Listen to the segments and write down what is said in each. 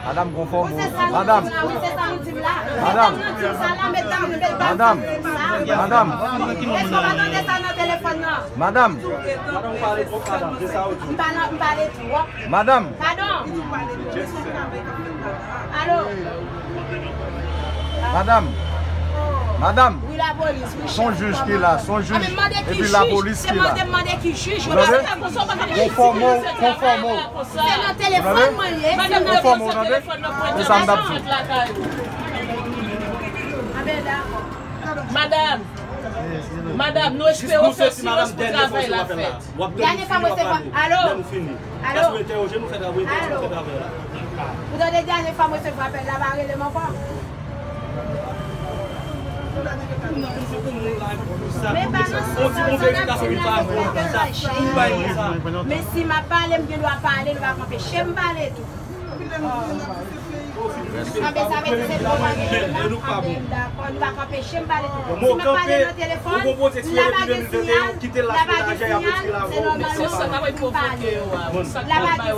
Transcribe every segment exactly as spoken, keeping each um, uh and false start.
Madanm, konfòm ou. Madanm. Madanm. Madanm. Madanm. Madanm. Madanm. Alo. Madanm. Madanm. Wi, lapolis, wi, chèf. Son jij ki la, son jij. Epi lapolis ki la. Ou tande? Konfòme w, konfòme w. Se nan telefòn mwen ye. Konfòme w, tande? Se sa m t ap di. Madanm. Madanm, nou espere w fè silans pou travay la fèt. Dènye fwa mwen se fwa. Alo? Alo? Alo? Ou tande, dènye fwa mwen se fwa apèl la, pa rele m ankò. Men pa nan sans sa, sa n ap di la, se nan travay la. Men si m ap pale, m gen dwa pale, nou pa ka anpeche m pale tou. Anben, sa vle di se nou pa gen dwa pale, dakò, nou pa ka anpeche m pale tou. Si m ap pale nan telefòn, la pa gen siyal, la pa gen siyal, se nòmal, non, m pale. La pa gen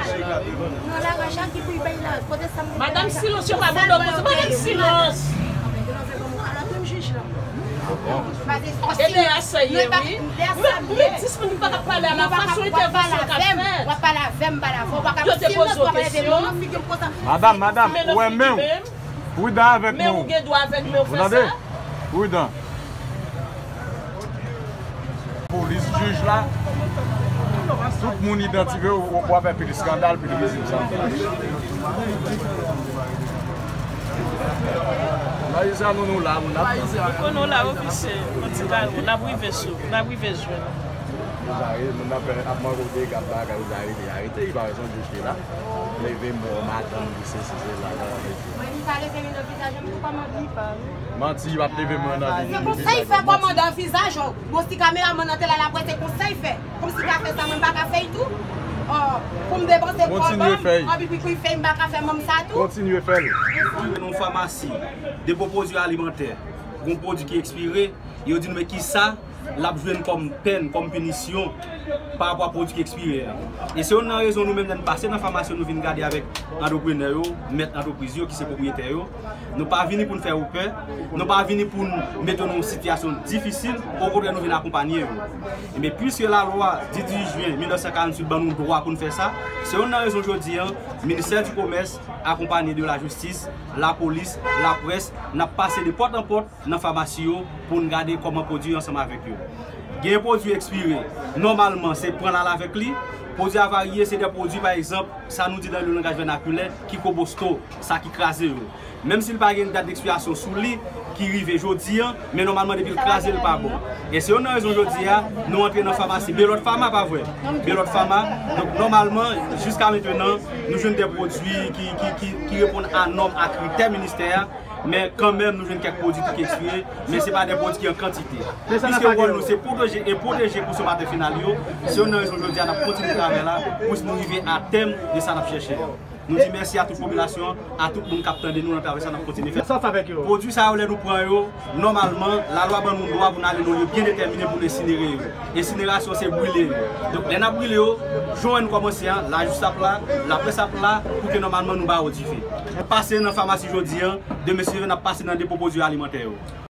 siyal. Non, la Raja ki pou bay la. Kote sa m gen? Madanm, silans, yo pa ban nou koze. Madanm, silans. E de a sa ye, wi. Men, men dis moun ki pa ka pale a la fwa, se yon entèvansyon k ap fèt. W ap pale avè m, pale avè w, w pa ka silans, w ap leve men w nan figi m konsa. Madanm, madanm, ou wè men w. Pridan avèk men w. Men ou gen dwa avèk men w fè sa. Ou tande? Pridan. Polis, jij la, tout moun idantifye, w, w ap fè pil eskandal, pil rizib, sa m fè. Nan iza nou, nou la, moun ap. Ou konnen w la, ofisye, kontinye, n ap rive sou, n ap rive jwenn. Deja, e, moun ap fè, ap mande w dega bagay, ou ta rete, arete, li pa wè se yon jij ki la. Leve mò, madanm, li se, se, se, la, la, la. Mwen, li pa leve men nan vizaj mwen, kòman li pa, wi. Manti, yo ap leve mwen nan vizaj. Se konsa y fè kòmandan vizaj, oh. Bon, si kameramann nan te la, l ap wè se konsa y fè. Kòmsi l ka fè sa, mwen m pa ka fè y tou. Oh, pou m depanse kòb, anpi pou, pou y fè, m pa ka fè manm sa tou. Kontinye fè l. Nan yon famasi, depo pwodui alimantè, gon pwodui ki ekspire, yo di nou, men kisa l ap jwenn kòm pèn, kòm pinisyon pa rapò a pwodui ki ekspire a. E se youn nan rezon nou menm lè n pase nan famasi yo, nou vin gade avèk antreprenè yo, mèt antrepriz yo ki se pwopriyetè yo. Nou pa vini pou n fè yo pè, nou pa vini pou n mete yo nan yon sitiyasyon difisil, okontrè nou vin akonpanye yo. Ebyen, piske lalwa di dizuit jen mil nèf san karanntuit ban nou dwa pou n fè sa, se youn nan rezon jodi a, Ministè di Komès akonpanye de lajistis, lapolis, laprès, n ap pase de pòt an pòt nan famasi yo pou n gade kòman pwodui ansanm avèk yo. Gen pwodui ekspire, nòmalman se pran l al avèk li. Pwodui avarye se de pwodui, pa egzanp, sa nou di nan le langaj vènakilè, ki kobosto, sa ki kraze yo. Menm si l pa gen dat dekspirasyon sou li, ki rive jodi a, men nòmalman depi l kraze, l pa bon. E se youn nan rezon jodi a, nou antre nan famasi Belòt Fama, pa vre? Belòt Fama, donk nòmalman, jiska mentenan, nou jwenn de pwodui ki, ki, ki, ki reponn a nòm, a kritè ministè a, men kanmenm nou jwenn kèk pwodui tou ki ekspire, men se pa de pwodui ki an kantite. Piske wòl nou se pwoteje e pwoteje konsomatè final yo, se youn nan rezon jodi a n ap kontinye travay la pou nou rive a tèm de sa n ap chèche a. Nou di mèsi a tout popilasyon an, a tout moun k ap tande nou nan travay sa n ap kontinye fè. Sa w fè avèk yo? Pwodui sa yo, lè nou pran yo, nòmalman, lalwa ban nou dwa pou n ale nan lye byen detèmine pou n ensinere yo. Ensinerasyon se brile yo. Donk, lè n ap brile yo, jan w wè n kòmanse a, lajistis ap la, laprès ap la, pou ke nòmalman nou ba yo dife. Pase nan famasi jodi a, demen si Dye vle n ap pase nan depo pwodui alimantè yo.